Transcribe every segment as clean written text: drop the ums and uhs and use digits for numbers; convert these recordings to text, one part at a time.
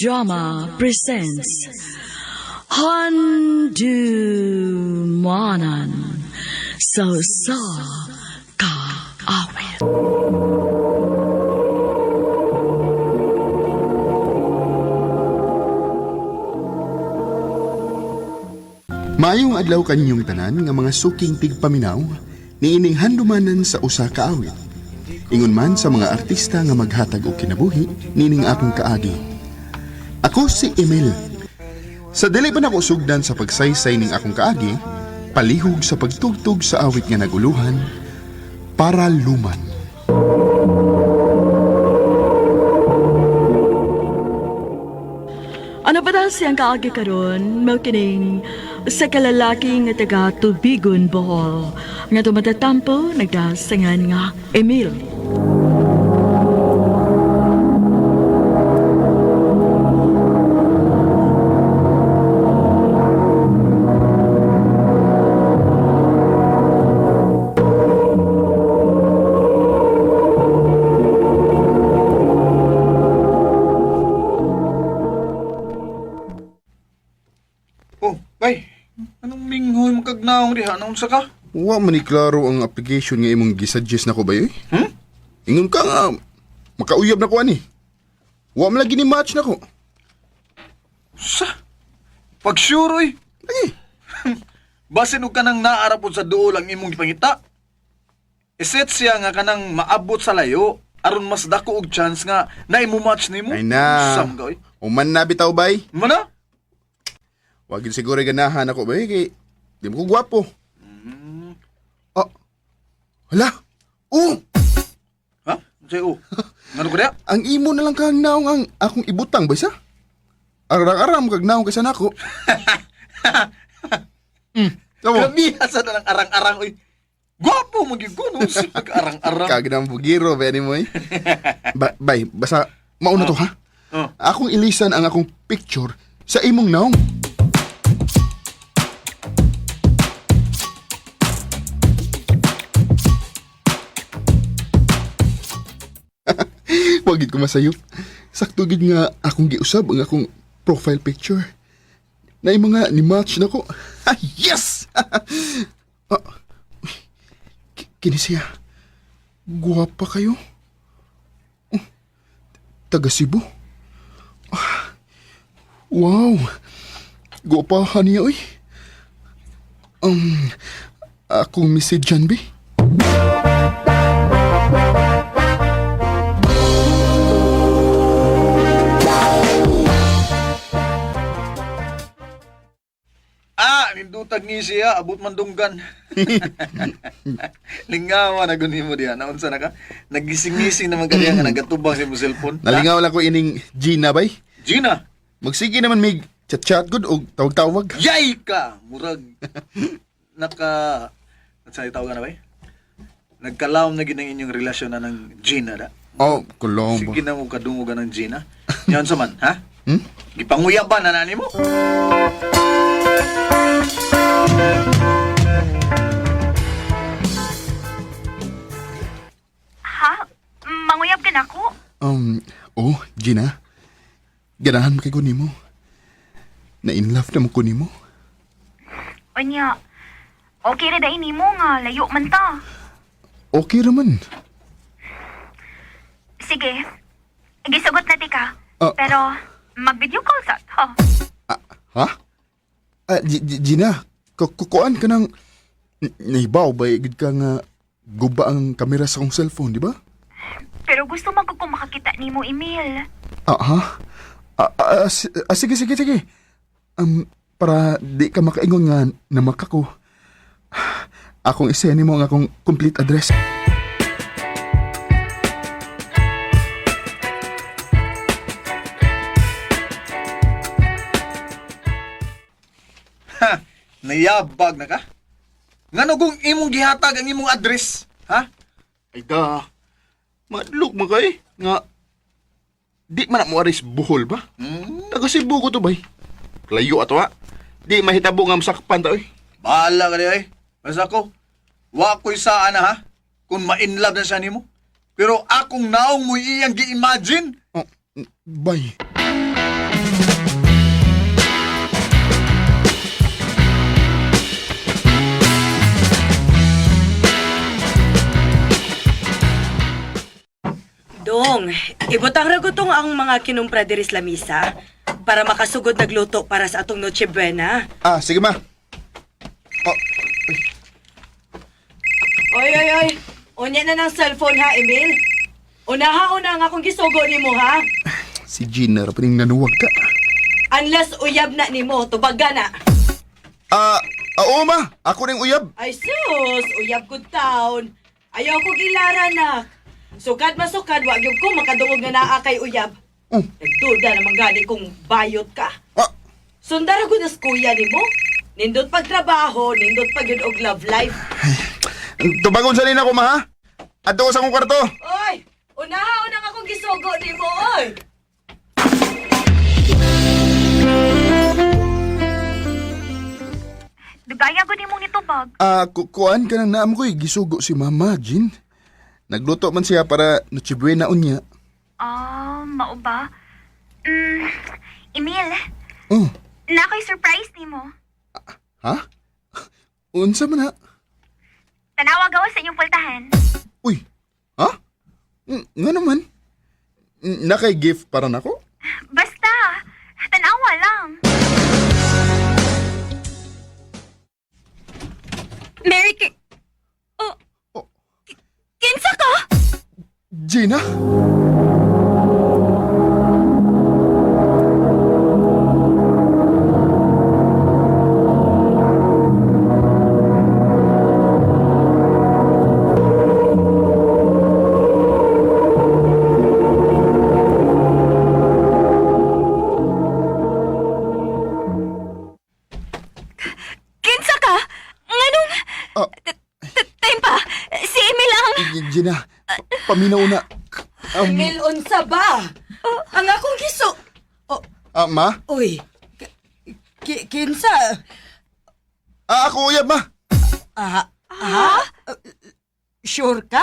Drama presents Handumanan sa Usa Ka Awit. Maayong adlaw kaninyong tanan nga mga suking tigpaminaw niining handumanan sa usa ka awit. Ingon man sa mga artista nga maghatag og kinabuhi niining akong kaagi. Ako si Emil. Sa dili pa nako sugdan sa pagsaysay ning akong kaagi, palihog sa pagtugtog sa awit nga naguluhan para luman. Ano ba daw siyang kaagi karon? Mao kining sa kalalaki nga taga Tubigon, Bohol, nga tumatatampo nagdasangan nga Emil. Oh, bay. Anong minghoy mo kagnaong diha? Anong sa ka? Wa man ni klaro ang application nga imong gisuggest nako ba yoy? Hmm? Ingon ka nga makauyab na ko ani. Wa man lagi ni match nako. Sa? Pag sure, oy. Lagi. Basin og kanang naarapod sa duol ang imong gipangita. Iset siya nga kanang maabot sa layo aron mas dako og chance nga na imo match nimo. Ay na. Sam ka, oy. Uman na bitaw bay. Mana? Wag yun siguro ganahan ako bay kay di mo ko gwapo. Ah. Hala. Oh, Ha? Unsay o? Ngano ko diha? ang imo na lang kang naong ang akong ibutang bay sa. Arang-aram kag naong kaysa nako. Tamo. Grabe sa na ng arang-arang oy. Gwapo mo gyud ko no si pag-arang-arang. Kag nang bugiro ba ni mo eh. Ba, bay, basta mauna to ha. Oh. Akong ilisan ang akong picture sa imong naong. Wag gid ko masayop. Sakto gid nga akong giusab ang akong profile picture. Na mga ni match na ko. Ah, yes! ah, uy, kini siya. Guwapa kayo. Oh, taga Cebu. Ah, wow. Guwapahan niya, oy. Akong message dyan, be. Ah, nindutag ni siya, abot man dunggan. Lingawa na guni mo diha. Naunsa na ka? Nagising-gising naman ka diha nga nagatubang sa imong cellphone. Nalingaw lang ko ining Gina, bay. Gina, Magsige naman mig chat-chat good og tawag-tawag. yay ka! Murag naka sa tawag na ba? Eh? Nagkalawom na gid ang inyong relasyon na ng Gina da. Oh, kulong. Sige na mo kadungog ka ng Gina. Yan sa man, ha? Hmm? Gipanguya ba na nani mo? Ha? Manguyab ka na ako? Oh, Gina. Ganahan mo kay ko nimo. Na in love na mo ko nimo. Unya, okay ra dai nimo nga layo man ta. Okay raman. Sige. Gisugot na ti ka. Ah. Pero mag-video call sa to. Ah, ha? Ah, Gina, kukuan ka ng naibaw ba gid ka nga guba ang kamera sa akong cellphone, di ba? Pero gusto man ko kung makakita nimo email. Ah, ha? Ah, ah, ah, sige, sige, sige. Para di ka makaingon nga namaka ko. Akong isend mo ang akong complete address. Ha, nayabag na ka? Ngano kung imong gihatag ang imong address, ha? Ay da, madlok mo kay nga di man na mo aris buhol ba? Hmm? Taga Cebu ko to bay. Layo ato ha. Di mahitabo nga masakpan ta oy. Bahala ka di ay. Basta ko, wa ko'y saan na ha, kung ma-inlove na siya nimo. Pero akong naong mo iyang gi-imagine. Oh, bay. Dong, ibutang ra gutong ang mga kinumpra diri sa lamisa para makasugod nagluto para sa atong Noche Buena. Ah, sige ma. Oh, Oy, oy, oy. Unya na ng cellphone ha, Emil. Unaha una nga akong gisugo nimo ha. si Gina ra pa ning nanuwag ka. Unless uyab na nimo, tubaga na. Ah, ah, oo ma, ako ning uyab. Ay sus, uyab good town. Ayaw ko gilara nak. Sukad masukad, wa gyud ko makadungog nga naa kay uyab. Oh. Nagduda naman gani kung bayot ka. Ah, Sundara ko nas kuya nimo. Nindot pagtrabaho, nindot pag yun og love life. tubagon sa nina ko ma ha. Adto ko sa akong kwarto. Oy! Unaha unang akong gisugo nimo, oy! Dugaya gud nimo nitubag. Ah, kuan ka nang naam ko eh, gisugo si Mama, Jean. Nagluto man siya para Noche Buena unya. Ah, mao ba? Emil, Oh, na ako'y surprise nimo. ha? Unsa man ha? Tanawa gawas sa inyong pultahan. Uy, ha? Nga naman. Nakay gift para nako? Basta, tanawa lang. Merry Ki... Oh, Oh. kinsa ka? Gina? Kinsa ka? Nganong... Ah, Tempa, si Emil ang... Gina, paminaw na. Emil, unsa ba? Ang akong gisu... Oh, Ah, ma? uy. Kinsa? Ah, ako uyab, ma. Ah, ha? Sure ka?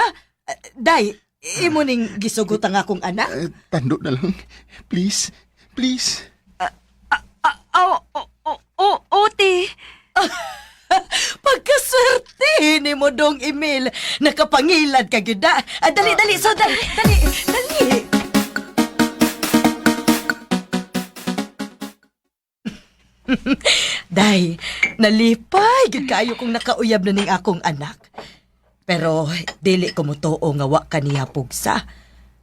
Day, imo ning gisugot ang akong anak? Eh, tando na lang. Please, please. Oh, oh, oh, oh, ote. Pagkaswerte ni mo dong Emil. Nakapangilad ka gyud na. Ah, dali, dali, so dali, dali, dali. Day, nalipay gyud kaayo kung nakauyab na ning akong anak. Pero dili ko motoo nga wa ka niya pugsa.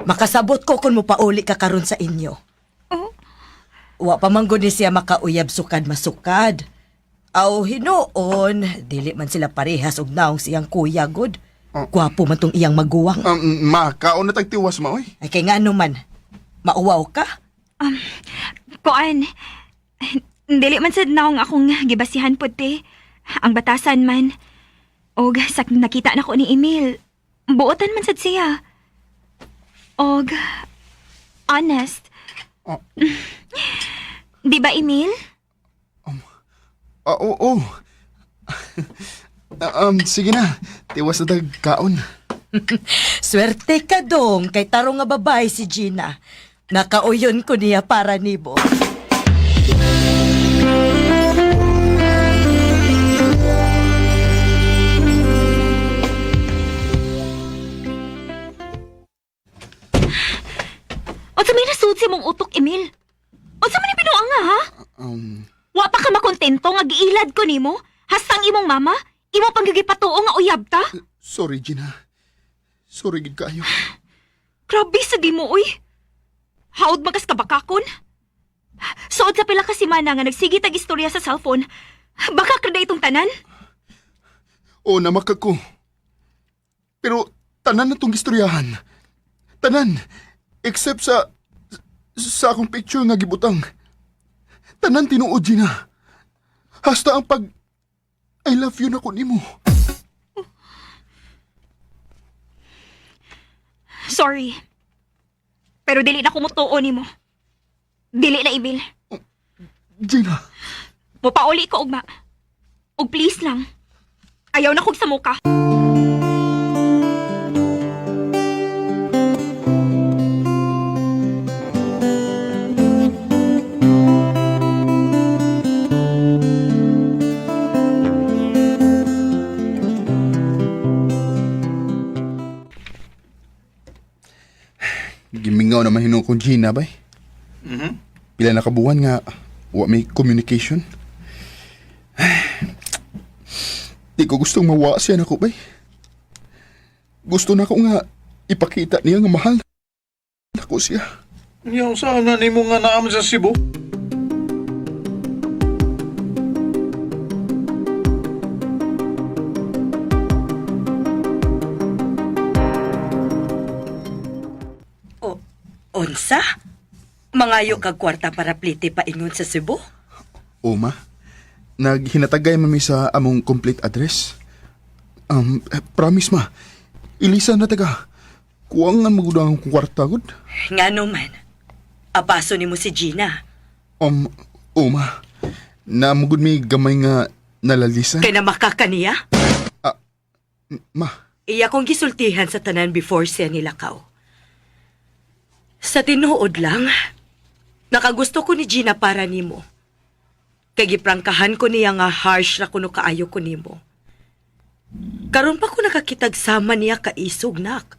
Makasabot ko kung mopauli ka karon sa inyo. Wa pa man gud ni siya makauyab sukad masukad. Aw hinuon, dili man sila parehas og naong siyang kuya gud. Gwapo man tong iyang maguwang. Ma, kaon na tagtiwas, ma, oy. Ay kay ngano man, mauwaw ka? Kuan, dili man sad naong akong gibasihan pod te. Ang batasan man. Og sa nakita na ko ni Emil, buotan man sad siya. Og honest. Oh. Di ba, Emil? Ah, oo. Oo. Ah, sige na. Tiwas na tagkaon. Swerte ka dong kay tarong nga babae si Gina. Nakauyon ko niya para nibo. Unsa may nasud sa imong utok, Emil? Unsa man ni binuang nga, ha? Wa pa ka makontento nga giilad ko nimo? Hastang imong mama? Imo pang gigipatuo nga uyab ta? Sorry, Gina. Sorry, gid kaayo. Grabe sa di mo, uy. Haod magas ka bakakon? Suod sa pila ka semana nga nagsige tag istorya sa cellphone. Baka kada itong tanan? Oo, namakag ko. Pero tanan na tong istoryahan. Tanan. Except sa akong picture nga gibutang. Tanan tinuod, Gina. Hasta ang pag I love you na ko nimo. Sorry. Pero dili na kumutuo nimo. Dili na, Emil. Gina. Mupauli ko ugma. Og please lang. Ayaw na kog sa muka. akong Gina bay. Mhm. Pila na kabuan nga wa may communication. Di ko gustong mawa siya nako bay. Gusto na ko nga ipakita niya nga mahal nako siya. Yaw, saan na nimo nga naam sa Cebu? O, unsa? Mangayo kag kwarta para plite paingon sa Cebu? O ma, naghinatagay man mi sa among complete address. Promise ma, ilisa na taga. Kuwangan magudang akong kwarta gud. Ngano man. Apaso nimo si Gina. O ma, namugod mi gamay nga nalalisan. Kay na makakaniya? Ma, Iya kong gisultihan sa tanan before siya nilakaw. Sa tinuod lang, nakagusto ko ni Gina para nimo. Kay giprangkahan ko niya nga harsh ra kuno kaayo ko nimo. Karon pa ko nakakitag sama niya kaisog nak.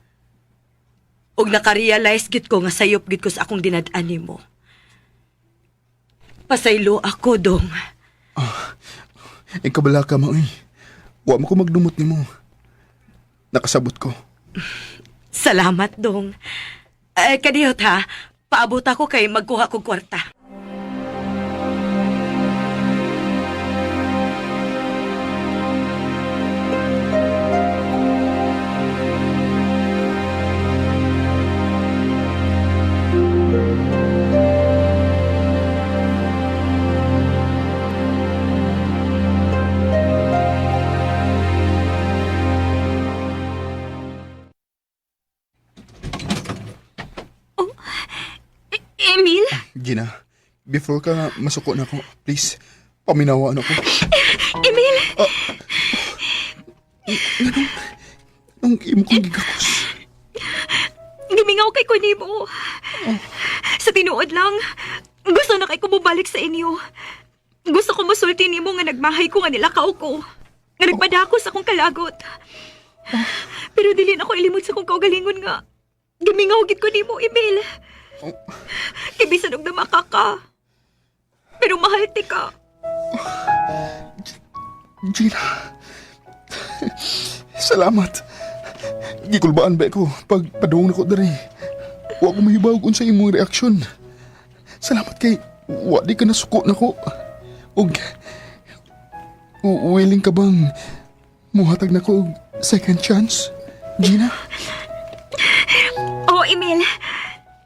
Og nakarealize gid ko nga sayop gid ko sa akong dinad-an nimo. Pasaylo ako dong. Ikabala ka ma, oy. Wa mo ko magdumot nimo. Nakasabot ko. Salamat dong. Eh, kadiyot ha, paabot ako kay magkuha kog kwarta. Emil? Gina, before ka masuko na ako, please, paminawa na ko. Emil! Ang imo kong gigakos. Gimingaw kay ko nimo. Sa tinuod lang, gusto na kay ko mobalik sa inyo. Gusto ko musulti nimo nga nagmahay ko nga nilakaw ko. Nga nagpadako sa akong kalagot. Pero dili na ko ilimot sa akong kaugalingon nga. Gimingaw gid ko nimo, Emil. Kay bisan og namaka ka. Pero mahal ti ka. Gina, salamat. Gikulbaan ba ko pag padung nako diri. Wa ko mahibawog unsa imong reaksyon. Salamat kay wa di ka nasuko nako. Og willing ka bang muhatag nako og second chance, Gina? Oh, Emil.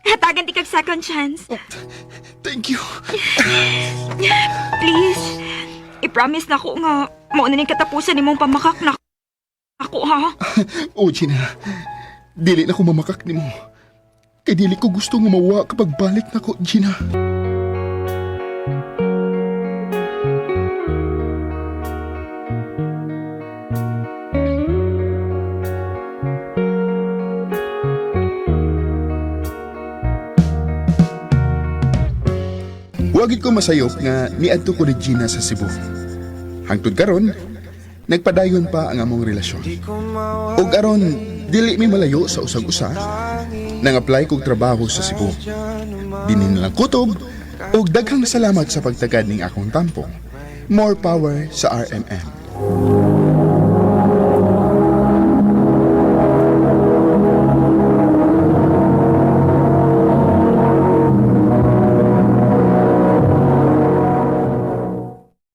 Hatagan ti kag second chance. Thank you. Please, i-promise na ko nga mao na ning katapusan nimong pamakak na ako ha. Oh, Gina. Dili na ko mamakak nimo. Kay dili ko gusto nga mawa kapag balik nako, Gina. Wagid ko masayop nga niadto ko ni Gina sa Cebu. Hangtod karon, nagpadayon pa ang among relasyon. Og aron dili mi malayo sa usag-usa, nang-apply kog trabaho sa Cebu. Dinin lang kutob og daghang salamat sa pagtagad ning akong tampo. More power sa RMM.